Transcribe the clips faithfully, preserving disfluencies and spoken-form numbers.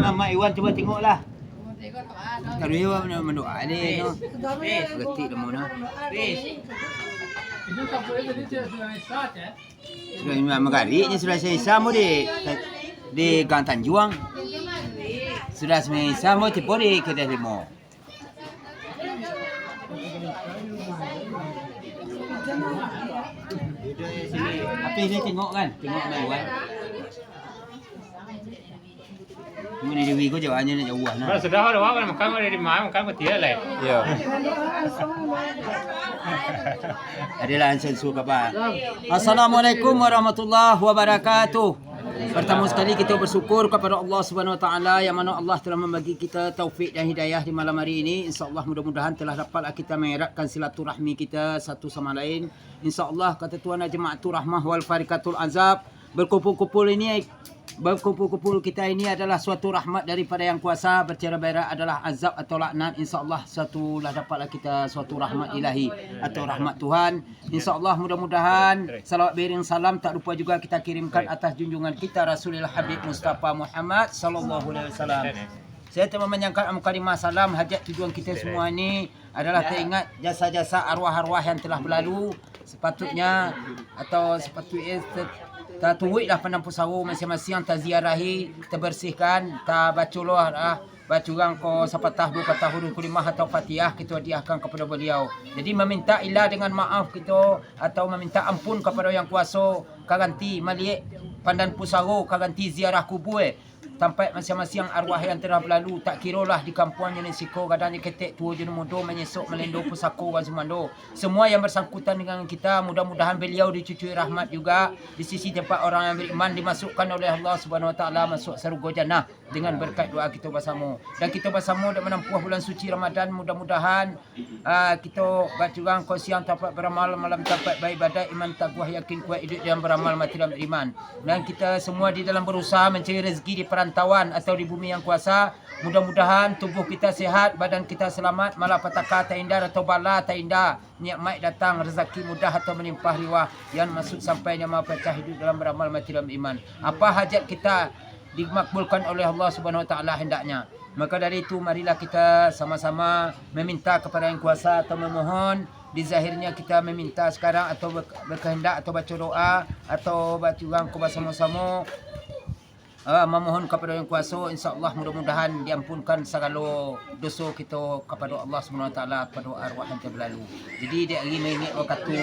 Mamak Iwan cubo tengoklah. Taruih awak mandoa ni tu. Retik lamo nah. Sudah imam magarik ni sudah sisa mo di, di Gang Tanjuang. Sudah sisa mo tibo di Kedai Limo. Tapi dia tengok kan, tengok Mamak Iwan. Cuma di Dewi ko jawabannya nak jauah nah. Kalau sudah ada orang makan, ada di mana makan, betul lah. Iyo. Adalah ansur suruh kabar. Assalamualaikum warahmatullahi wabarakatuh. Pertama sekali kita bersyukur kepada Allah Subhanahu Wa Taala yang mana Allah telah membagi kita taufik dan hidayah di malam hari ini. Insya Allah mudah-mudahan telah dapatlah kita mengeratkan silaturahmi kita satu sama lain. Insya Allah kata Tuhan, Al-Jama'atul Rahmah wal Farikatul Azab, berkumpul-kumpul ini, berkumpul-kumpul kita ini adalah suatu rahmat daripada Yang Kuasa, bercerai berai adalah azab atau laknat. Insya Allah suatu lah dapatlah kita suatu rahmat ilahi atau rahmat Tuhan. Insya Allah mudah-mudahan salawat beriring salam tak lupa juga kita kirimkan atas junjungan kita Rasulullah Habib Mustafa Muhammad sallallahu alaihi wasallam. Saya tak memanjangkan mukadimah salam, hajat tujuan kita semua ni adalah teringat jasa-jasa arwah-arwah yang telah berlalu. Sepatutnya atau sepatutnya ter-, tatuiklah pandam pusaro masing-masing, taziarahi, tabersihkan, tabacololah bacurang ko sapatah duo patah huruf kalimah atau Fatihah kita hadiahkan kepada beliau. Jadi meminta ilah dengan maaf kita atau meminta ampun kepada Yang Kuaso, ka ganti maliek pandam pusaro, ka ganti ziarah kubur, eh, tampek masing-masing arwah yang telah berlalu, tak kirolah di kampuang nan siko, gadang jo ketek, tuo jo nan mudo, manyesok malendo pusako urang sumando. Semua yang bersangkutan dengan kita, mudah-mudahan beliau dicucui rahmat juga di sisi tempat orang yang beriman, dimasukkan oleh Allah Subhanahu Wa Taala masuk sarugo jannah dengan berkat doa kita basamo. Dan kita basamo dek manampuah bulan suci Ramadan, mudah-mudahan, ah, kita bacurang ko siang tampek baramal, malam tampek baibadat, iman taguah, yakin kuat, iduik dalam baramal, mati dalam iman. Dan kita semua di dalam berusaha mencari rezeki di perantauan atau di bumi yang kuasa. Mudah-mudahan tubuh kita sehat, badan kita selamat, malapetaka tahinda atau bala tahinda, nikmat datang, rezeki mudah atau melimpah ruah, yang maksud sampai nyawa pacah, hidup dalam baramal, mati dalam iman. Apa hajat kita dimakbulkan oleh Allah Subhanahu Wa Taala hendaknya. Maka dari itu, marilah kita sama-sama meminta kepada Yang Kuasa atau memohon. Di zahirnya kita meminta sekarang atau ber-, berkehendak atau baca doa atau bacurang ko basamo-samo, ah, mamohon kapado Yang Kuaso, insya Allah mudah-mudahan diampunkan sagalo doso kito kapado Allah Subhanahu Wa Taala, kapado arwah yang telah balalu. Jadi, dek ari maingek wakatu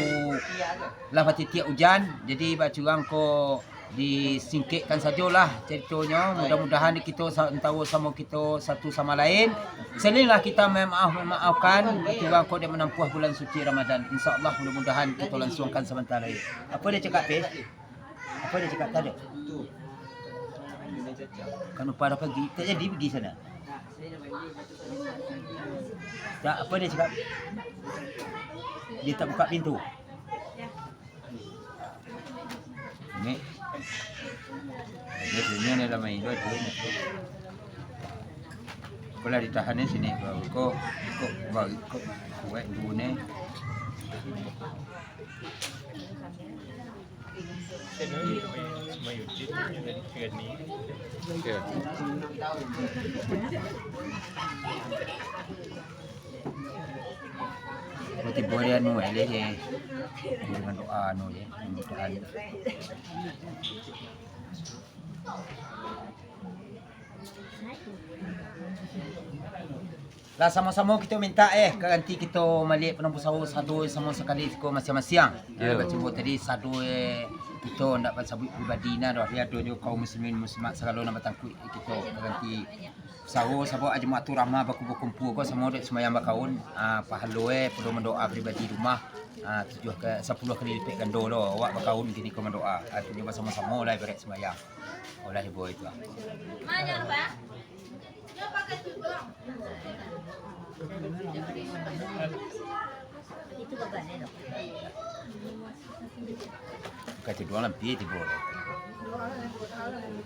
lah batitiak ujan, jadi bacurang ko disingkekkan sajolah caritonyo. Mudah-mudahan kito sa-, antaro samo kito satu sama lain, salinglah kita mamaaf-mamaafkan, bacurang ko dek manampuah bulan suci Ramadan. Insya Allah mudah-mudahan kito lansuangkan sabanta lai. Apo dia cakap, Pe? Apa dia cakap tadi? Kan lupa dah pagi. Tak jadi pergi sana. Tak, apa dia cakap? Dia tak buka pintu. Ini. Dia punya ni lah main dua, dua ni. Kau lah ditahan ni sini. Kau, kau, kau, kau kuat dulu ni. Tibo dia anu, eh, leh, eh. Dengan doa anu, eh, mudah-mudahan. Lah, samo-samo kito minta, eh, ka ganti kito maliek panampuh sahur sado samo sakali siko masiang-masiang. Yo. Bacubo tadi sado, eh, kito ndak basabuik pribadi nah doh, ya, ado jo kaum muslimin muslimat sagalo nan batangkuik di kito ka ganti sahur, sabab Jumaatul Rahmah bakumpua-kumpua ko samo dek sumbayang bakaun, ah, pahalo, eh, pado mandoa pribadi rumah, ah, tujuah ka, sapuluah kali lipek gando lo, awak bakaun kini ko mandoa, ah, tu jo basamo-samo lah ibarat sumbayang. Olah ibo itu, ah. Kaca dua lampir tibo.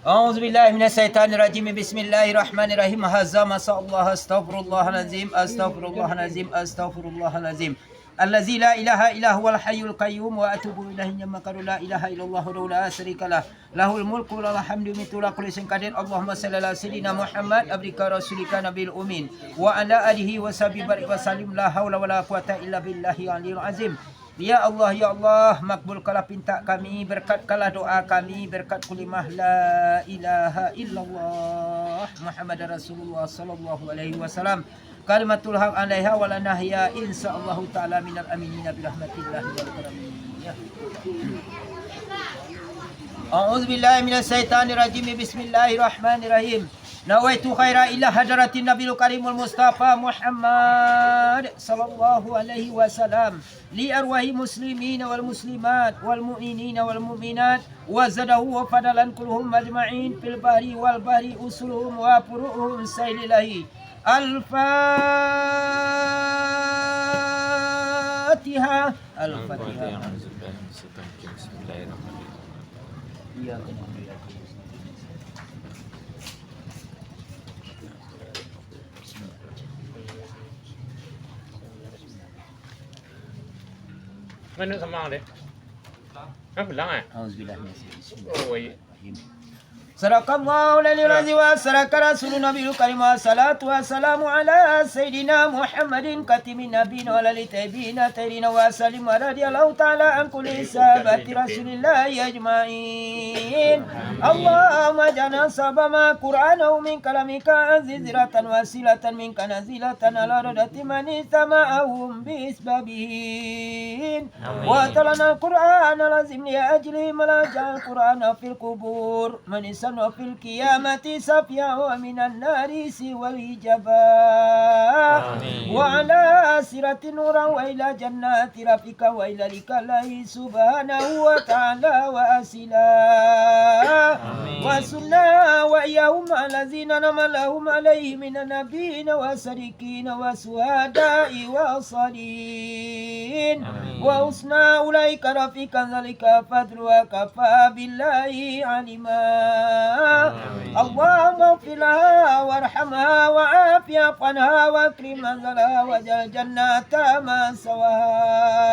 A'udzubillahi minasyaitonirrajim. Bismillahirrahmanirrahim. Haza masya Allah. Astagfirullahalazim. Astagfirullahalazim. Astagfirullahalazim. Allazi la ilaha illa huwal hayyul qayyum wa atubu ilaihi, nyamakaru la ilaha illallah wahdahu la syarika lah. Lahul mulku wa lahul hamdu min tula kulli syai'in qadir. Allahumma shalli ala sayyidina Muhammad abdika rasulika nabil umin wa ala alihi wa sahbihi barik wa sallim. La haula wa la quwata illa billahi aliyil azim. Ya Allah, ya Allah, makbulkanlah pinta kami, berkatkanlah doa kami, berkat kalimah la ilaha illallah Muhammadar Rasulullah sallallahu alaihi wasallam. Kalimatul haq alaiha wa lana hiya, insa'Allahu ta'ala minal aminina birahmatillahi wal karamiyah. A'udzu billahi minasyaitonir rajim. Bismillahirrahmanirrahim. Nawaitu khaira ila hadratin Nabil Karimul Mustafa Muhammad sallallahu alaihi wasallam. Li arwahi muslimina wal muslimat wal mu'minina wal mu'minat wa zadahu wa fadalan kulluhum ajma'in fil bahri wal bahri usuluhum wa furu'uhum saililahi. Al-Fatihah. Al-Fatihah. Bismillahirrahmanirrahim. Mana sama deh? Kan pulang eh? Auzubillah minasyaitonir rajim. Oh, iya. Sadaqallahul aliyul azim wa sadaqa rasulun nabiyul karim. Wassalatu wassalamu ala sayyidina Muhammadin khatimin nabiyyin wa ala alihi thayyibin tahirin wa sallim wa radiyallahu ta'ala an kulli sahabati Rasulillahi ajma'in. Allahumma ja'alna sabama Qur'anahu min kalamika aziziratan wasilatan minka nazilatan ala radati man istama'ahum bi isbabihin. Amin. Wa talana Qur'anal azim li ajli malajal Qur'ana fil qubur. Manisan wa fil qiyamati syafi'an wa minan nari siwal hijaba. Amin. Wa ala sirati nuran wa ila jannati rafika wa ila lika lahi subhanahu wa ta'ala wa asila. Amin. Wa sunna wa iyahum alazina namalahum alaihi minan nabiyina wa sadiqina wa suhada'i wa salihin. Amin. Wa husna ulaika rafiqan zalika fadlu wa kafa billahi alima. Amin. Allahumma ighfir laha warhamha wa afi anha wa akrim manzalaha wa jal jannata masawaha.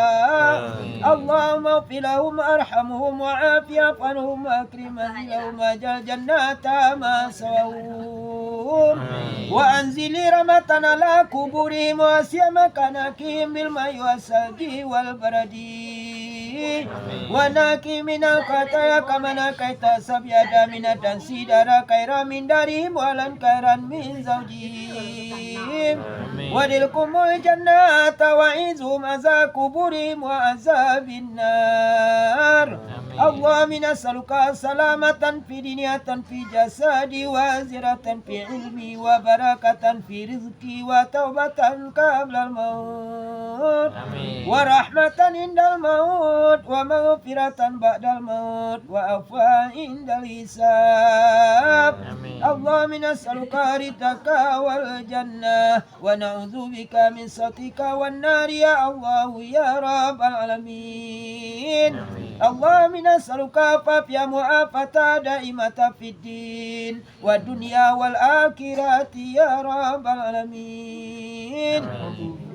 Amin. Allahumma ighfir lahum warhamhum wa afi anhum wa akrim manzalahum wa jal jannata masawahum. Amin. Wa anzili rahmatan ala kuburihim wa wasi' makanahim bil ma'i wa salji wal baradi. Amin. Wa naqihim minal khataya kama naqaita saubal abyadah minad danasi darahil khaira min darihim wa ahlan khairan min zaujihim. Amin. Wa adkhilhumul jannata wa a'izhum azab kuburihim wa azabin nar. Amin. Allahumma inna nas'aluka salamatan fid dini, sihatan fil jasadi, wa ziyadatan fil ilmi, wa barakatan fir rizqi, wa taubatan qablal maut. Amin. Wa rahmatan indal maut, wa maghfiratan ba'dal maut, wa afwan indal hisab. Amin. Allahumma inna nas'aluka ridhaka wal jannah, wa na'udzubika min sakhatika wan nar, ya Allah, ya Rabbal Alamin. Amin. Allahumma inna nas'aluka afafan mu'afatan daimatan fid din, wad dunya wal akhirati, ya Rabbal Alamin. Amin.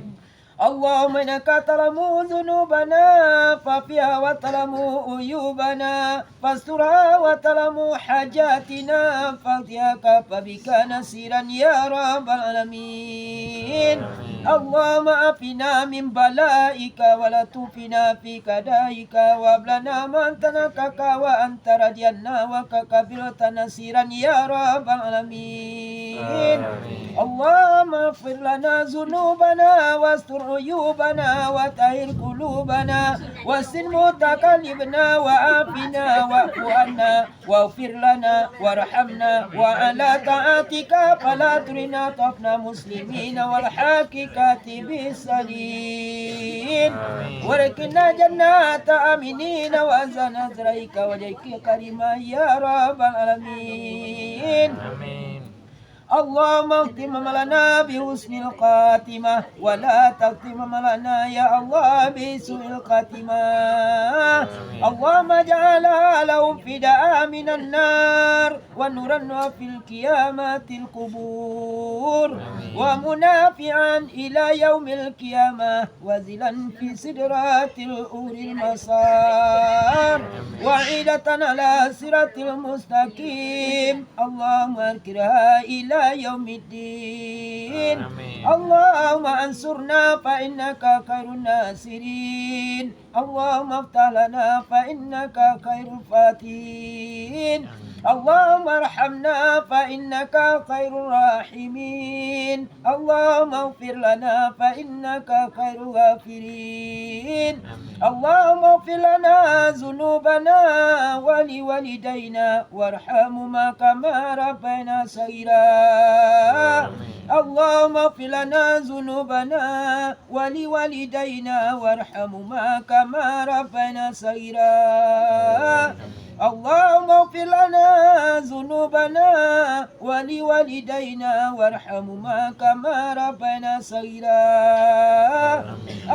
Allahumma innaka ta'lamu dzunubana faghfirha wa ta'lamu uyubana fasturha wa ta'lamu hajatina faqdiha kafa bika nasiran ya rabbal alamin. Allahumma afina min balaika wa la tu'fina fi qadaika wa hab lana ma athnaka wa anta radina wa qad qabilta nasiran ya rabbal alamin. Amin. Allahumma ighfir lana dzunubana wastur uyubana wa tahhir qulubana wa ahsin mu'taqalibana wa afina wa'fu anna waghfir lana warhamna wa ala ta'atika fala tu'inna dha'afna muslimina wal haqiqati bisanin. Amin. Warzuqna jannata aminina wa ahsanal jazaa bika wajhikal karim ya rabbal alamin. Amin. Allahumma ikhtim amalana bi husnil khatimah, wa la takhtim amalana ya Allah bi su'il khatimah. Amin. Allahumma ij'al amalahum fida'an minan nar, ونورا في القيامة القبور، آمين. ومنافعا إلى يوم القيامة، وزلا في سدرة العلى المسار، آمين. وعيدة على صراط المستقيم. اللهم أنكرها إلى يوم الدين. آمين. اللهم انصرنا فإنك خير الناصرين. اللهم افتح لنا فإنك خير الفاتحين. آمين. اللهم ارحمنا فإنك خير الراحمين. اللهم اغفر لنا فإنك خير الغافرين. آمين. اللهم اغفر لنا ذنوبنا ولوالدينا وارحمهما كما ربيانا صغيرا. آمين. اللهم اغفر لنا ذنوبنا ولوالدينا وارحمهما كما ربيانا صغيرا. اللهم اغفر لنا ذنوبنا ولوالدينا وارحمهما كما ربيانا صغيرا.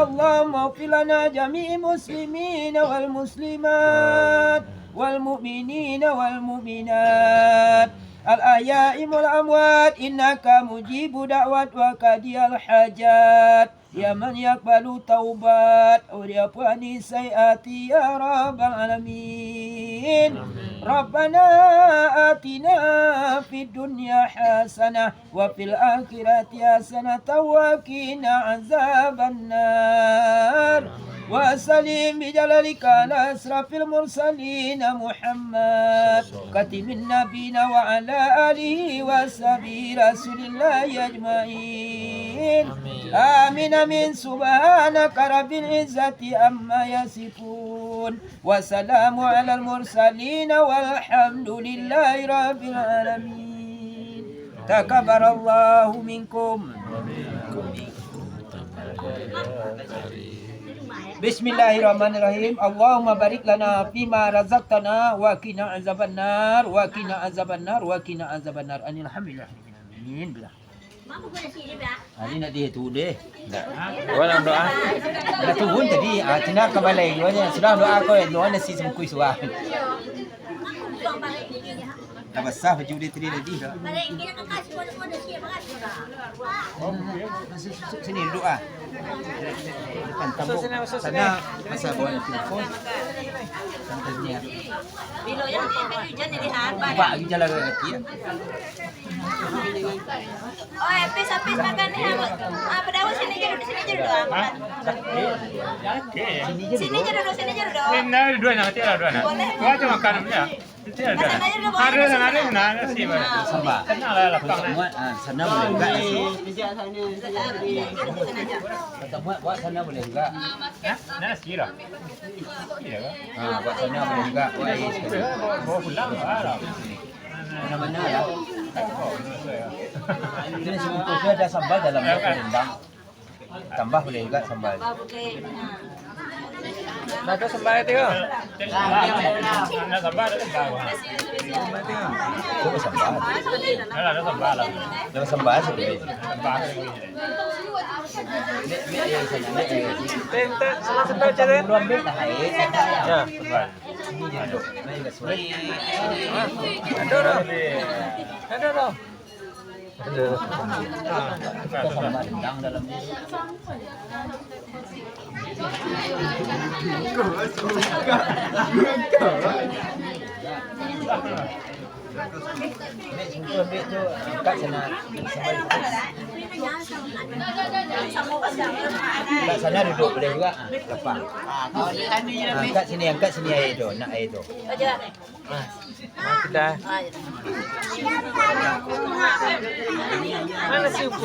اللهم اغفر لنا جميع المسلمين والمسلمات والمؤمنين والمؤمنات الأحياء والأموات إنك مجيب دعوات وقاضي الحاجات. يا من يقبل التوبات ويعفو عن السيئات يا رب العالمين. آمين. ربنا آتنا في الدنيا حسنة وفي الآخرة حسنة وقنا عذاب النار. وسلم بجلالك على أشرف المرسلين محمد خاتم النبيين وعلى آله وصحبه رسول الله أجمعين. آمين. آمين، آمين. سبحانك رب العزة عما يصفون. وسلام على المرسلين والحمد لله رب العالمين. تقبل الله منكم. Bismillahirrahmanirrahim. Allahumma barik lana fima razaqtana wa qina azabannar, wa qina azabannar, wa qina azabannar. Alhamdulillah. Amin. Ah, ni nak dia tu deh. Dah. Wah, nak doa. Dah turun tadi. Ah, Tina ka balai. Doanya sudah doa ko, doa nasi sungkui suah. Dah basah baju dia tadi, tadi dah. Sini duduk ah. Depan tabuk. Sana, masa bawa nasi sungkui. Sana sini ah. Nampak lagi jalan kaki ah. Oh, habis-habis makan ni, ah, pada awak sini je duduk, sini je duduk, ah. Hah? Sini je duduk, sini je duduk. Sini je duduk. Dua nak, tiada dua nak. Boleh. Dua je makan, ya. Tiada. Sana je duduk, ada, sana ada, sana sih, Bang. Sabar. Tenanglah, lapang, ah. Semua, ah, sana boleh juga. Sini je. Kata buat, buat sana boleh juga. Hah? Sana sih lah. Iya, Bang. Ah, buat sana boleh juga. Buat air sekali. Bawa pulang, Bang. Mana-mana ya. Ini sebungkus tu ada sambal dalam tu, rendang. Tambah boleh juga sambal. Nah, tu sambal tu. Ada sambal, ada sambal. Cukup sambal. Ada, ada sambal lah. Ada sambal sebenarnya. Sambal. Nek, nek, nek, nek. Teh, teh, salah sambal je, teh. Belum ambil dah, eh. Ya. Sambal. Aduh, aduh. Aduh, aduh. Nek, sungkuh ambil tu, angkat sana. Angkat sana duduk boleh juga. Ah, lapang. Ah, angkat sini, angkat sini air tu, nak air tu. Ah, sudah. Mana si Upu?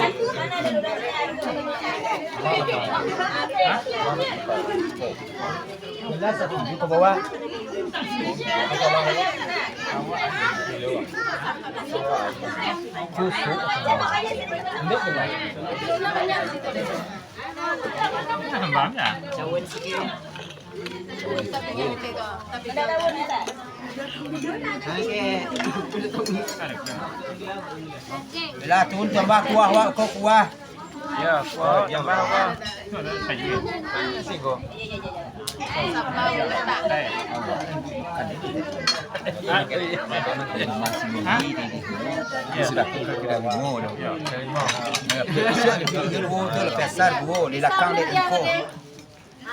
Jelas aku tunjuk ke bawah. Kusuk. Ambil jelas. Sambal ya? Bila turun tambah kuah, wak, ko kuah. Ya, kuah tambah kuah. Sigo. Sudah, sudah limo dah. Limo tu lah, pasar duo, di lakang dek limo.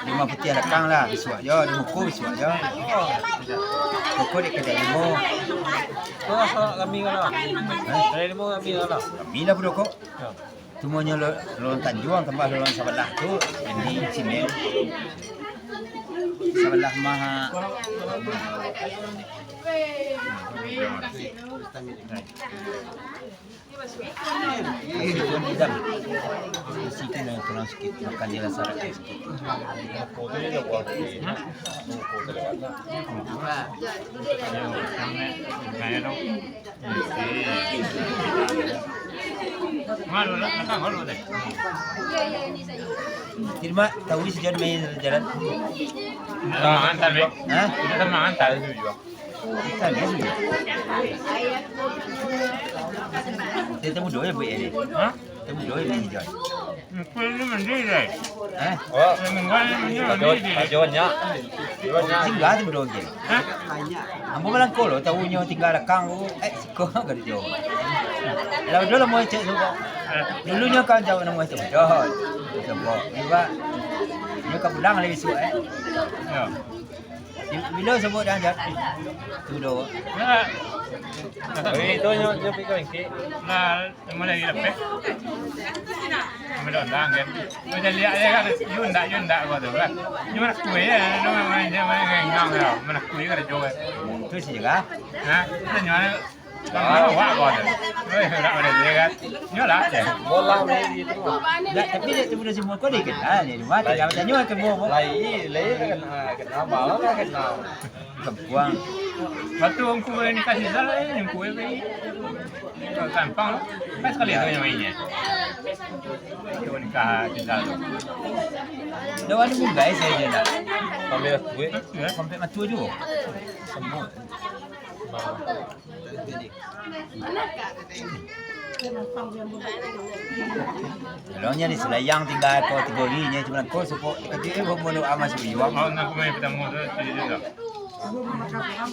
Limo putiah lakang lah, bisuak jo, di muko bisuak jo. Pokok dek kadai limo. Kami lah, kami lah. Kami lah budok kok. Cumanyo lo-, lorong Tanjuang tambah lorong sabalah tu, ini sini. Sabalah maha. Isi tu yang kurang sikit, makan dia rasa rakyat sikit. Terima tahu sejauh main jalan. Sama antar, Bek. Hah? Kita sama antar itu juga. Kita ni juga. Kita muda ya, Bu, ya, ni? Hah? Kita muda ya, ni, Jon? Muka ni mandi, Jon. Hah? Oh. Minggu ni mandi, Jon. Jon, ya. Jon, ya. Singgah tu muda, Jon. Hah? Ambo malangko lo, tahu nyo tinggal lakang tu. Eh, siko gado jo. Lah, udah lah, mau cek suko. Dulu nyo kan jauh nang itu. Jon. Coba. Ni, Pak. Nyo ka pulang lah bisuak, eh. Ya. Bilo sabuik dah, Jon? Tu doh. Nah. Tapi itu nyo, nyo pi ka bengkek. Nah, mulai lapeh. Mulai ondang kan. Macam liak je kan. Yo ndak, yo ndak, kau tu kan. Nyo mana kuih ya, nyo main, main, main, main, main, main, main kuih kan, jo kan. Tu sih lah. Nah, itu nyo Kan awak kau tu. Weh, nak pada dia kan. Nyolah je. Bola main gitu. Dak, tapi dak tamudo semua kau dikenal ni. Rumah tinggal macam nyo ke boh. Lai, lai dah kenal, kenal, bawa lah kenal. Kampuang. Waktu angku ni kasih salah, eh, angku ni. Gampang lah. Kan sekali tu yang mainnya. Dia nikah tinggal tu. Dah ada munggai saya je nak. Sampai kuih. Ya. Sampai matu juga. Semua. Kalau nyo di Selayang tinggal ko tigo hari, nyo cuma ko supo, kecil ko mulu amas biwang. Oh, nak kumai bertemu tu, sini juga.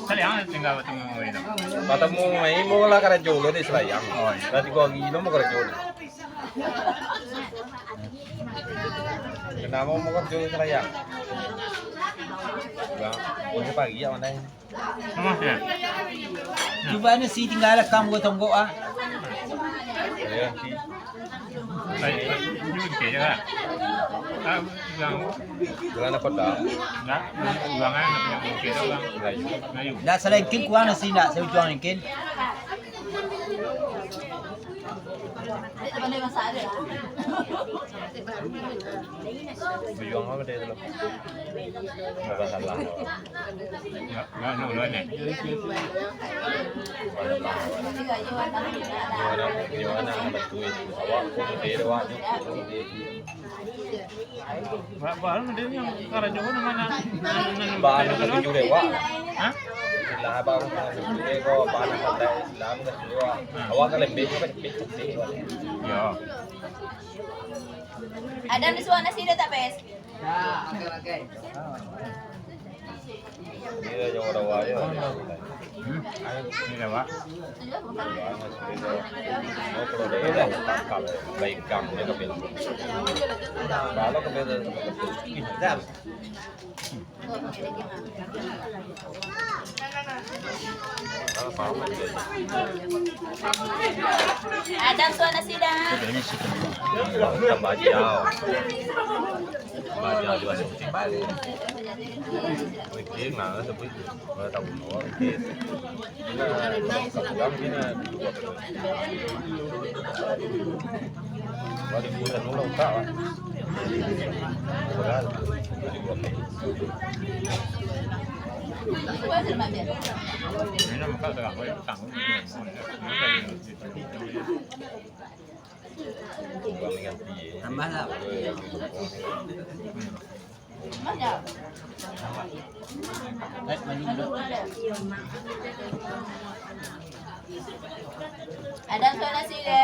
Selayang tinggal bertemu hari tu. Bertemu mai, mau lah karajo lo di Selayang. Oh, iya. Dah tigo hari lo mau karajo ni. Kenapa mau karajo di Selayang? Bang, boleh pagi ya, mana? Cubo ni si tinggal lakang buah tonggok ah. Baik, ni okey je lah. Ah, yang Bulan apa dah? Dah, bulangan yang okey tu, Bang. Melayu. Melayu. Dah salingkin kurang nasi nak, saujuang lingkin. Saujuang apa dia tu? Enggak salah. Enggak, enggak, enggak, enggak. Awak pun dia, awak. Ba-, baru dia ni karajo mana? Baru katuju dek awak. Hah? Istilah abang, eh, ko, panas santai Islam, katuju awak. Awak kan lembek, kan lembek, lembek awak. Yo. Ada di suara sini tak, Pes? Iyo, jo rawa yo. Hmm. Ini rawa. Kalau dia dah tangkap, baik gang dia ke pintu. Kalau ke pintu, pintu. Ada suara sida. Tambah jauh. Tambah jauh juga. Oke, nah, sebut. Tambah lah. Ada suara sida.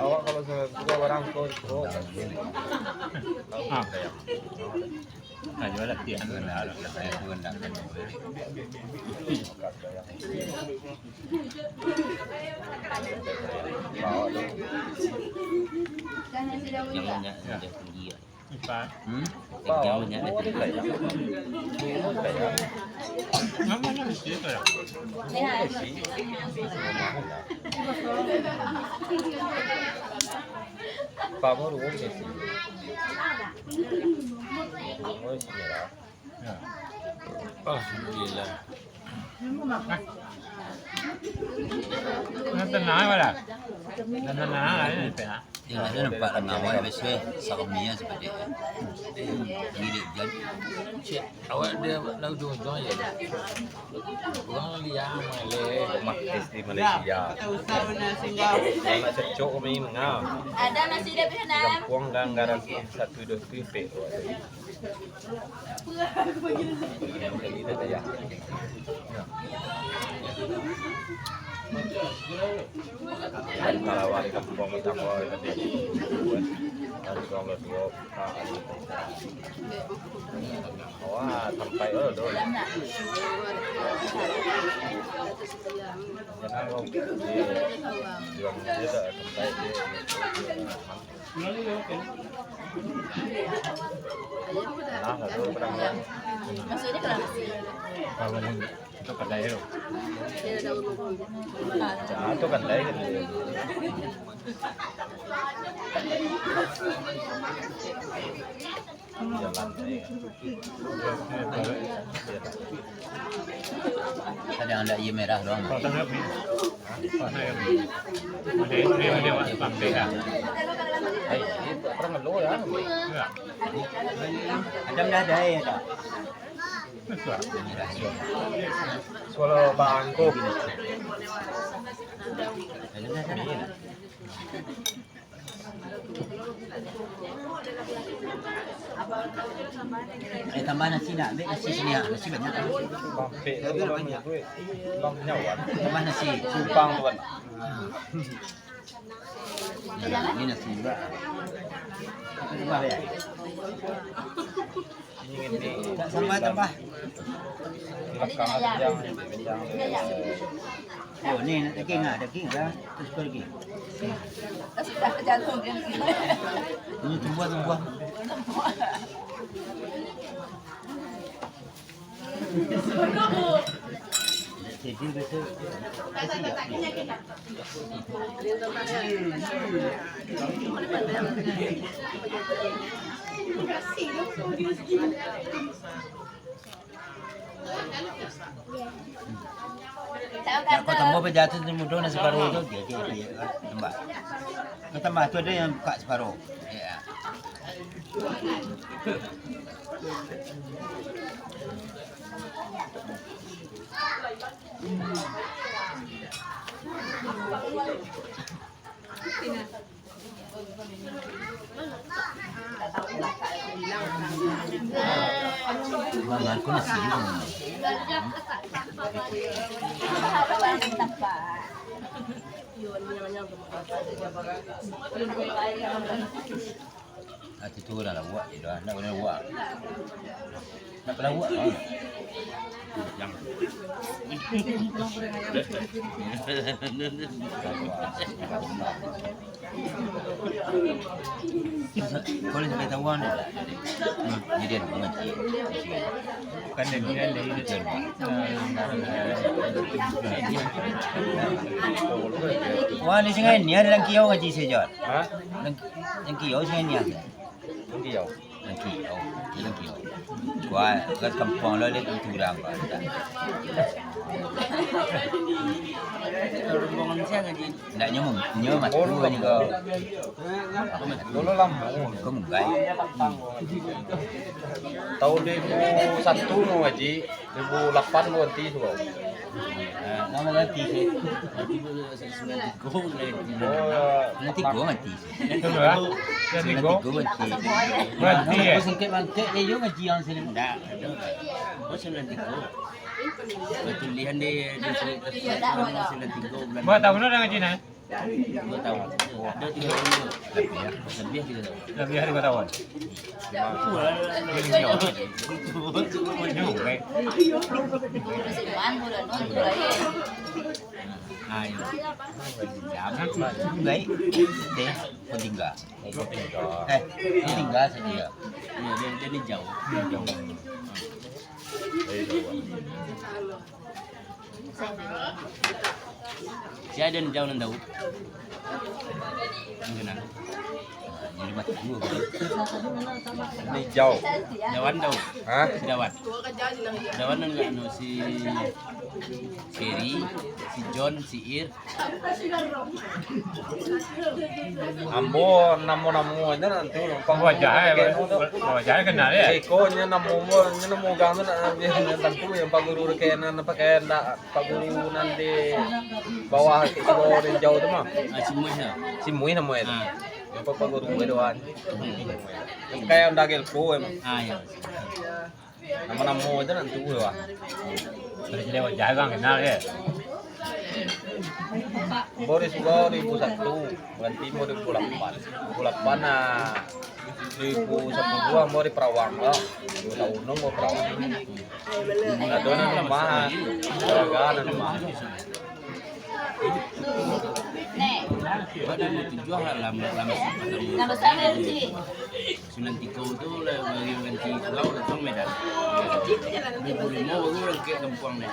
awak kalau suka barang tu, tu. Ah. Nah, jual lah, tiang. Jangan, jangan, jangan tinggi, ya. Empat. Hmm? Tiga banyak deh. Nama, nama mesti itu ya? Kamu rumah sih. Rumah sih lah. Ya. Alhamdulillah. Nah, tenang, wala. Tenang, tenang, ini, tenang. Yang ada nampak dengan awak, biasa, sarminya seperti itu. Ini dia, jan-, cek, awak dia nak ujung-ujung aja. Orang liar, maleh. Rumah S D Malaysia. Anak cecok kami mengah. Ada nasi dia, Bina? Kampuang Ganggaran satu dua tujuh. Kalau wali kampung samo tadi, kampung lo duo, wah, sampai lo do. Jangan lo di, di, di, sampai di. Nah, lalu pedang. Maksudnya kenapa sih? Kalau itu kedai lo. Nah, itu kedai kan. Jalan, iya. Kadang ada aia merah doang. Pasang api. Pasang api. Ada, ada, ada, ada, ada. Hai, ini orang ngeluh ya. Iya. Ada dah ada aia dah. Suara bangkok. Ada dah ada aia. Eh, tambah nasi nak, ambil nasi sini, ah. Nasi banyak. Tambah nasi. Simpang tu kan. Nah, ini nasi juga. Tambah, ya? Tambah, tambah. Oh, ni nak daging ah, daging lah. Terus pergi. Sudah terjatuh dia. Ini tumbuh, tumbuh. Jadi, betul. Nak kau tambah pajatuah tu mudo nasi paruah tu, dia, dia, dia, tambah. Kau tambah tu ada yang buka separuh. Ya. Ati tu lah lawak je dah, nak kena lawak. Nak pelawak lah. Kalau sampai tahu kan. Hmm, jadi ada pengaji. Bukan dari, dari, dari. Wah, di sini ni ada dalam kiau ngaji saja. Ha? Dalam, dalam kiau sini ni ada. Dalam kiau. Dalam kiau. Dalam kiau. Wah, kat kampung lo dia tu urang, Pak. Rombongan siang ngaji. Ndak nyo, nyo matu ni ko. Dulu lamo. Ko munggai. Tahun dua ribu satu no, Haji. Dua ribu lapan baru ganti tu. Ah, lamo ganti sih. Sembilan tiga ganti. Oh, sembilan tiga ganti sih. Sembilan tiga ganti. Ganti, eh? Singkek bangkek, eh, yo ngaji yang sini. Ndak, oh, sembilan tiga. Batulihan di, di sini, sembilan tiga bulan. Berapa tahun dah ngaji, nah? Dua tahun. Ada tiga tahun. Lebih, ya. Lebih tiga tahun. Lebih dari dua tahun. Wah, lebih jauh. Jauh, eh. Ayo. Jam, baik. Deh, kau tinggal. Eh, kau tinggal saja. Iya, dia, dia ni jauh. Jauh. Sia den jauh nan Daud? Nan kenal. Jadi mati dua. Ni jauh. Jawan Daud. Hah? Jawan. Jawan nan anu si Ferry, si John, si Ir, Ambo namo-namo aja nanti numpang. Wajah, eh, wajah kenal, ya? Iko nyo namo, nyo namo urang tu nak, nyo tantu yang Pak Guru kena pakai ndak Pak Guru nan di bawah, di bawah, di jauh tu mah. Ah, si Muih, ya? Si Muih namo itu. Ah. Yang Pak Guru Muih doan. Yang kayak ndak gelko emang. Ah, ya. Namo-namo tu nantu lah. Dari sini wajah bang kenal ya. Ambo di Surau dua ribu satu, baranti ambo dua ribu lapan. Dua ribu lapan nah, dua ribu sapuluah ambo di Perawang lah. Dua tahun ambo Perawang. Ado nan lamah, warga nan lamah. Baru tujuah lah lama, lama. Sembilan tiga tu lah, bagi ganti Surau, langsung Medan. Dua ribu lima baru lah ke Kampuang ni.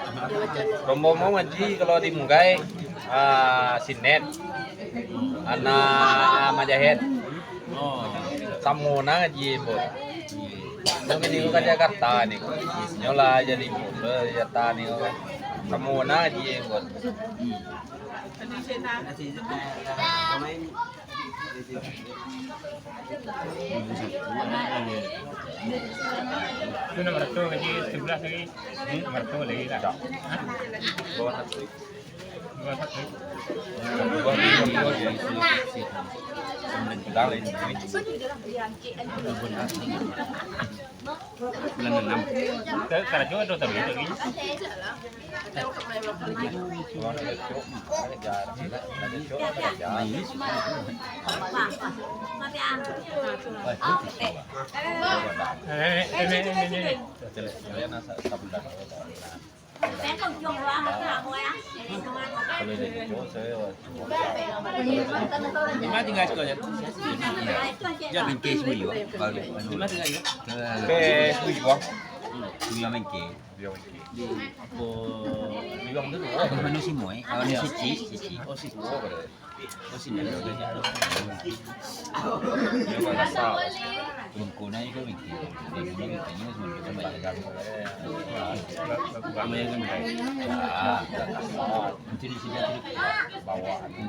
Rombongan ngaji kalau di Munggai, ah, Sinet, anak Majahed. Oh. Samo na ngaji, Bos. Nyo kini ko ka Jakarta ni ko. Nyo lah jadi gubernur Jakarta ni ko kan. Samo na ngaji, Bos. Itu nomor satu lagi, sebelas lagi. Nomor satu lagi lah. Hah? Nomor satu. Bulan enam. Ka-, karajo ado tapi itu lagi. Eh, eh, eh, eh, eh. Kalau dari jauh saya, Di ma tingga siko, Jan? Jan. Mangke Suyo, baru. Di ma tingga siko? Ke Suyo. Suyo Mangke. Di, bo-, Suyo tu tu. Manu Simo, eh. Manu Sici, Sici. Oh, Sici. Oh, sini. Turun kona iko Mangke. Di sini Mangke ni semua kan banyak kan. Ramai kan. Ah, itu di sini tu. Bawah. Itu